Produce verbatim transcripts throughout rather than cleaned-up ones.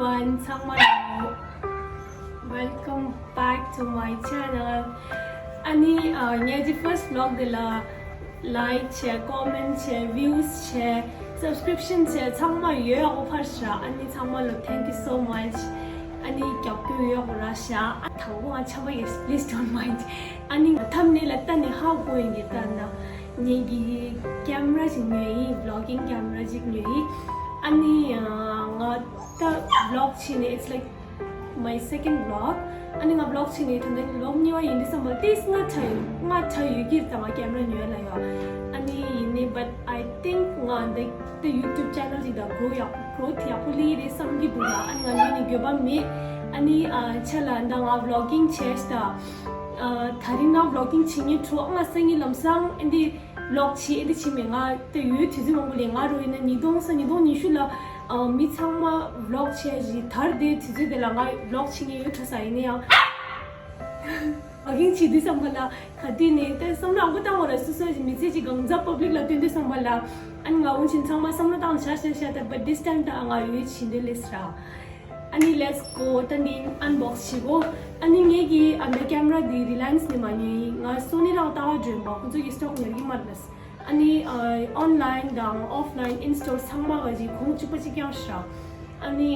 Everyone, ཚང་མ་ལ། Welcome back to my channel. ཨ་ནི་ཨ་ངའི་ཅི་first vlog འདི་ལ་like བྱས། comment བྱས། views བྱས། subscription བྱས། ཚང་མ་ཡོད་ཡག་པོ་ཕར་ཤ། ཨ་ནི་ཚང་མ་ལ་thank you so much. ཨ་ནི་རྒྱབ་སྐྱོར་ཡོད་ཡག་པོ་ར་ཤ། ཨ་དང་པོ་ང་ཆམ་པ་yes, please don't mind. ཨ་ནི་ང་thumbnail ལ་ལྟ་ནས་ཧ་གོ་ཡིན་གྱི་ད་ན། ངེད་ཀྱི་camera ཞིག་ཉོས་ཡིན། vlogging camera ཞིག་ཉོས་ཡིན། ཨ་ནི་ང་ད་vlog བྱས་ནས it's like my second vlog. ཨ་ནི་ང་vlog བྱས་ནས་ད་ལྟ་vlog གཉིས་པ་ཡིན་དུས་ཙམ་པ་ཏིས་ང་ཁྲ་ཡོད། ང་ཁྲ་ཡོད་ཀྱི་ད་ང་camera ཉོས་ལ་ཡོད། ཨ་ནི་ཡིན་ནི་but I think ང་འདི་ད་YouTube channel ཞིག་ད་grow ཡག་growth ཡག་པོ་ལི་རེད་བསམ་གྱི་འདུག་ལ། ཨ་ནི་ང་ཉོས་ནས་འགྱོད་པ་མེད། ཨ་ནི་ཨ་ཆ་ལ་ད་ང་vlogging བྱས་ད་ཨ་ད་རིང་ང་vlogging བྱེད་ཉེ་འཕྲོ་ང་སང་ཉིན་ལམ་སང་ཨ་འདི་vlog བྱེད་ཨེ་འདི་བྱེད་མེད། ང་ད་ཡོད་དུས་ཚོད་མང་པོ་ལས། ང་རོ་ཡིན་ན་ཉིས་སྟོང་ས་ཉིས་སྟོང་ཉི་ཤུ་ལ་ཨ་མི་ཚང་མ་vlog བྱས་ཞིག་དར་དེ་དུས་ཚོད་དེ་ལ་ང་vlog བྱེད་ཉེ་ཡོད་འཕྲོ་ས་ཡིན་ན་ཡང་vlogging བྱེད་དུས་བསམ་པ་ལ་ག་དུས་ནས་ད་བསམ་བློ་ཨང་པོ་བཏང་བ་ར་སུ་སུ་ཞིག་མི་ཚེ་ཅིག་གང་ཚ་public ལ་སྟོན་དུས་བསམ་པ་ལ་ཨ་ནི་ང་འུན་ཆིན་ཚང་མ་བསམ་བློ་བཏང་བྱ་བྱ་བྱ་ད་but this time ད་ང་ཡོད་བྱེད་འདོད་ལས་ར། ཨ་ནི་let's go. ད་ནི་unbox བྱེད་གོ། ཨ་ནི་ངེད་ཀྱི་ཨ་འདི་camera འདི་Reliance ནས་མ་ཉོས་ཡིན། ང་Sony རང་ལྟ་བ་འགྲོན་པ་ཁོང་ཚོ་གི་stock ཉར་གྱི་མ་རེད། ཨ་ནི་ཨ་online དང་offline in store ཚང་མ་ག་ཅིག་ཁོང་གཅིག་པ་གཅིག་རྐྱང་ཞིག་ར། ཨ་ནི་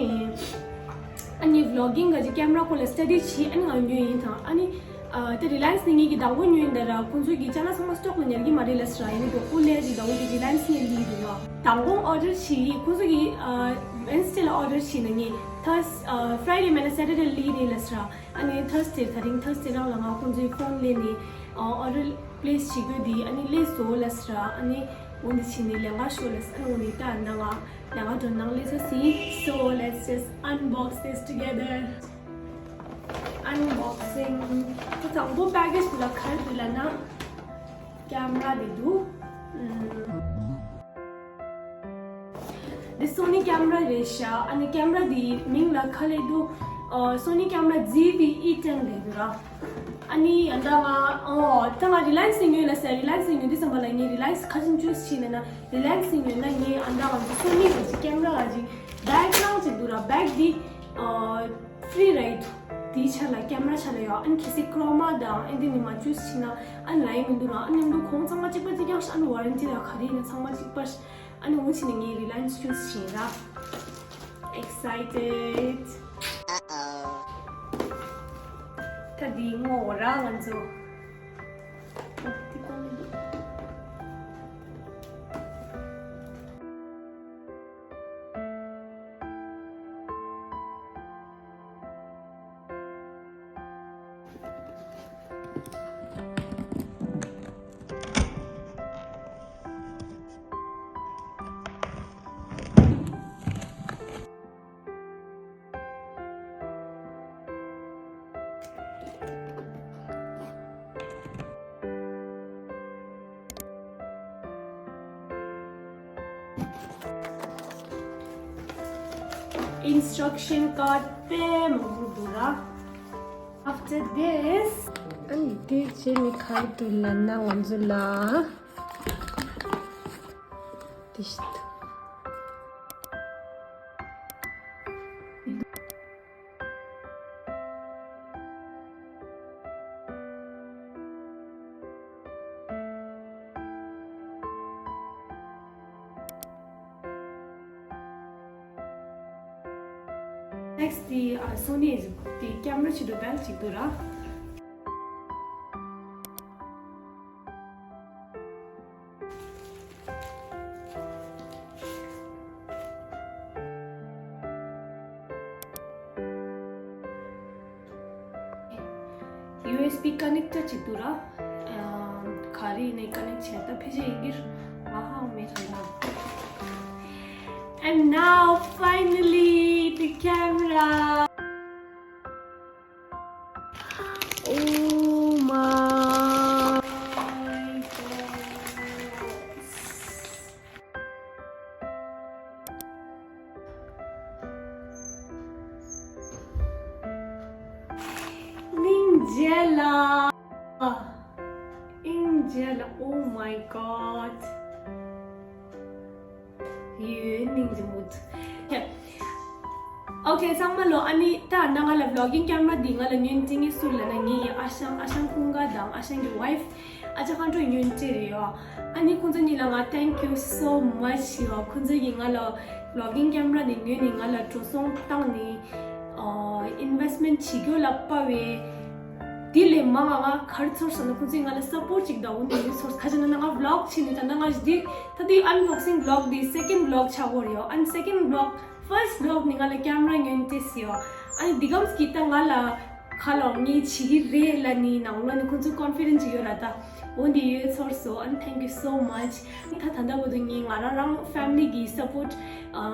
ཨ་ནི་vlogging ག་ཅིག་camera སྐོར་ལ་study བྱས་ཨ་ནི་ང་ཉོས་ཡིན་དང་། ཨ་ནི་ཨ་དེ་Reliance ནས་ངེད་ཀྱི་དང་པོ་ཉོས་ཡིན་ད་ར། ཁོང་ཚོ་གི་ཅ་ལག་ཚང་མ་stock ལ་ཉར་གྱི་མ་རེད་ལ་ཞིག་ར། ཡིན་ནི་དོ་ཁོ་ལས་ཀྱི་དང་པོ་དེ་Reliance ནས་ལི་རེད་ཡོད། དང་པོ་order བྱས་ཡིན། ཁོང་ཚོ་གི་ཨ་Wednesday ལ་order བྱས་ན་ངས་Thurs ཨ་Friday མེད་ན་Saturday ལི་རེད་ལ་ཞིག་ར། ཨ་ནི་Thursday ད་རིང་Thursday རང་ལ་ང་ཁོང་ཚོའི་phone ལས་ནས་ཨ་order place བྱེད་རྒྱུ་དེ་ཨ་ནི་ལས་བཟོ་ལ་ཞིག་ར། ཨ་ནི་འོ་འདི་བྱས་ནས་ལས་ཀ་ཤོར་ལ་ཞིག་ཨ་ནི་འོ་འདི་ལྟ་ན་ང་ལས་ཀ་འགྲོ་ནང་ལས་ས་སི། So let's just unbox this together. Unboxing. ད་དང་པོ་package ལ་ག་རེ་འདུག་ལབ་ན་camera འདི་འདུག་ཨུམ། འདི་Sony camera རེད་ཤག་ཨ་ནི་camera འདི་མིང་ལ་ག་རེ་འདུག་ཨ་Sony camera Z V E ten རེད་འདུག་ར། ཨ་ནི་ཨ་ད་ང་ཨོ་ད་ང་Reliance ནས་ཉོས་ལ་ཟེར། Reliance ནས་ཉོས་དུས་ཙམ་པ་ལ་ངས་Reliance ག་ཅིག་choose བྱས་ན་ན་Reliance ནས་ཉོས་ན་ངས་ཨ་ད་ང་འདི་Sony ག་ཅིག་camera ག་ཅིག bag ནང་ཅིག་འདུག་ར། bag འདི་ཨ་free རེད། དེའི་ཆ་ལ་camera ཆ་ལ་ཡོད། ཨ་ནི་གལ་སྲིད་chroma དང་ཨ་འདི་ནི་མ་choose བྱས་ན་ཨ་ནི་ལ་ཡིན་མི་འདུག་ར། ཨ་ནི་འདུག་ཁོང་ཚང་མ་གཅིག་པ་གཅིག་རྐྱང་ཞིག་ཨ་ནི་warranty ལ་ག་རེ་ཡིན་ན་ཚང་མ་གཅིག་པ་ཞིག་ཨ་ནི་འོ་ཕྱིན་ནས་ངས་Reliance choose བྱས་ར། Excited. ད་འདི་ངོ་བོ་ར་ང་ཚོ། འོ་འདི་གོང་མི་འདུག Instruction card དཔེ་མང་པོ་འདུག་ར། After this ཨ་ནི་དེ་རྗེས་ནི་ག་རེ་འདུག་ལབ་ན་ང་ཚོ་ལ་དེ་ཞིག་འདུག Next དེ་ཨ་Sony དེ་camera ཆེད་དུ་bag ཅིག་འདུག་ར། U S B connector ཅིག་འདུག་ར། ཨ་ག་རེ་ནས་connect བྱས་ད་ཕལ་ཆེར་ཡིན་གྱི་ར། ང་ཧ་མེད་ཚང་མ། And now finally the camera. Oh my God. སྙིང་རྗེ་ལ། སྙིང་རྗེ་ལ། Oh my God. ཡོད་སྙིང་རྗེ་མོད། Okay, ཚང་མ་ལོ། ཨ་ནི་ད་ང་ལ་vlogging camera འདི་ང་ལ་ཉོས་སྟེ་ངས་སུ་ལ་ན་ངེད་ཀྱི་ཨ་ཞང་ཨ་ཞང་ཀུན་དགའ་དང་ཨ་ཞང་གི་wife ཨ་ཅག་ཁང་ཁྲོ་ཉོས་ཏེ་རེད་ཡོ། ཨ་ནི་ཁོང་ཚོ་གཉིས་ལ་ང་thank you so much ཡོ། ཁོང་ཚོ་གིས་ང་ལ་vlogging camera འདི་ཉོས་ནས་ང་ལ་འགྲོ་སོང་བཏང་ནས་ཨ་investment བྱེད་རྒྱུ་ལ་དཔའ་བའི་དེ་ལས་མང་ང་ང་ག་རེ་ཚོར་སོང་ན། ཁོང་ཚོས་ང་ལ་support ཅིག་དང་འོ་འདི་ཚོར། ཁ་ཅིག་ན་ན་ང་vlog བྱས་ནས་ད་ན་ང་འདི་ད་འདི་unboxing vlog འདི་second vlog ཆགས་ཡོད་རེད་ཡོ། ཨ་ནི་second vlog first vlog ནི་ང་ལ་camera ཉོས་ཏེ་སི་ཡོ། ཨ་ནི་འདི་གམ་གི་ད་ང་ལ་ཁ་ལོ་ངས་བྱེད་ཀྱི་རེད་ལ་ནི་ནང་ལོ་ནི་ཁོང་ཚོ་confident ཅིག་ཡོད་ལ་ད་འོ་འདི་ཡོད་ཚོར་སོང་། ཨ་ནི་thank you so much ད་ད་ལྟ་བར་དུ་ངས་ང་རང་རང་family གི་support ཨ་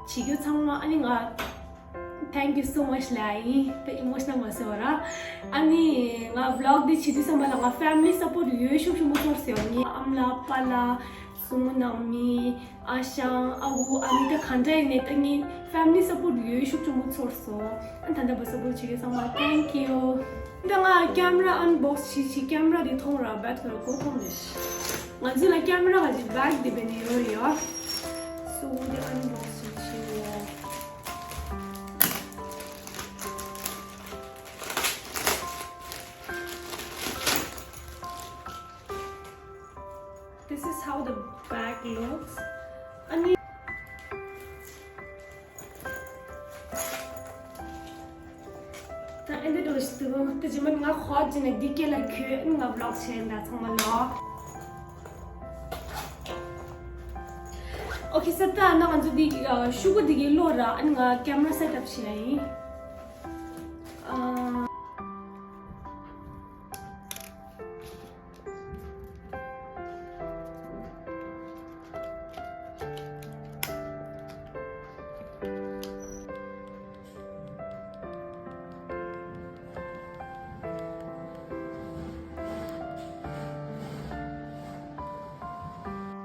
བྱེད་རྒྱུ་ཚང་མ་ཨ་ནི་ང་thank you so much ལ་ཡིན། ད་emotional མ་བཟོ་བ་ར། ཨ་ནི་ང་vlog འདི་བྱེད་དུས་ཙམ་པ་ལ་ང་family support ཡོད་ཤུགས་ཆེན་པོ་ཚོར་སོང་། ངའི་ཨ་མ་ལགས་པ་ལགས་སྲུ་མོ་ནང་མི་ཨ་ཞང་ཨ་ཁུ་ཨ་ནི་ད་ག་འདྲ་ཡིན་ནའི་ད་ངའི་family support ཡོད་ཤུགས་ཆེན་པོ་ཚོར་སོང་། ཨ་ད་ལྟ་བར་support བྱེད་མཁན་ཚང་མ་thank you། ད་ང་camera unbox བྱེད་བྱེད་camera འདི་མཐོང་ར་bag ལ་གོ་མཐོང་ནས། ང་ཚོ་ལ་camera ག་ཅིག་bag འདི་བས་ནས་ཡོད་རེད་ཡོ། སོ་འདི་unbox བྱེད་བྱེད་ཡོ། This is how the bag looks. ཨ་ནི། ད་ཨེ་འདི་འདྲ་ཞིག་འདུག་ད་རྗེས་མ་ང་ཧོ་ཇི་ནས་འདི་སྐེ་ལ་གྱོན་ང་vlog བྱས་ན་ཚང་མ་ལོ། Okay ས་ད་ན་ང་ཚོ་འདི་ཤུ་གུ་འདི་གི་ལོ་ར་ཨ་ནི་ང་camera setup བྱས་ཡིན། ཨ།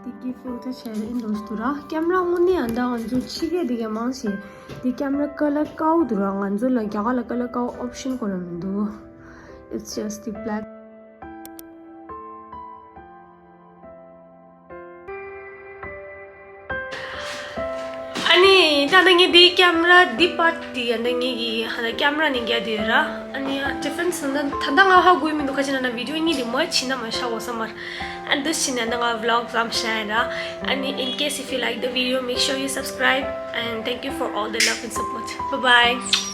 དེ་གི་ཕིལ་ཊར་བྱས་ཡིན་འདུག་འདུག་ར། ཀེམ་ར་དངོས་གནས་ཡང་ད་ང་ཚོ་ཕྱི་རྒྱལ་དེ་གའི་མང་ཞེ། དེ་ཀེམ་ར་ཀ་ལར་དཀར་པོ་འདུག་ར། ང་ཚོ་ལ་རྒྱ་གར་ལ་ཀ་ལར་དཀར་པོ་ཨོབ་ཤན་ཁོ་ར་མི་འདུག It's just the black. ཨ་ནི་ད་ལྟ་ངས་འདིའི་ཀེམ་ར་འདི་པར་འདི་ཡང་ད་ངས་ཀྱི་ཧ་ད་ཀེམ་ར་ནས་རྒྱག་འདི་ཡོད་ར། ཨ་ནི་ཡང་difference ད་ད་ང་ཧ་གོ་ཡི་མི་འདུག་ཁ་ཅིག་ན་ན་བི་ཌིའོ་གཉིས་འདི་merge བྱས་ན་མ་ཤ་འོ་ས་མར། ཨ་འདི་བྱས་ན་ད་ང་vlog བཟང་ཤ་ཡིན་ར། ཨ་ནི་in case if you like the video, make sure you subscribe and thank you for all the love and support. Bye bye.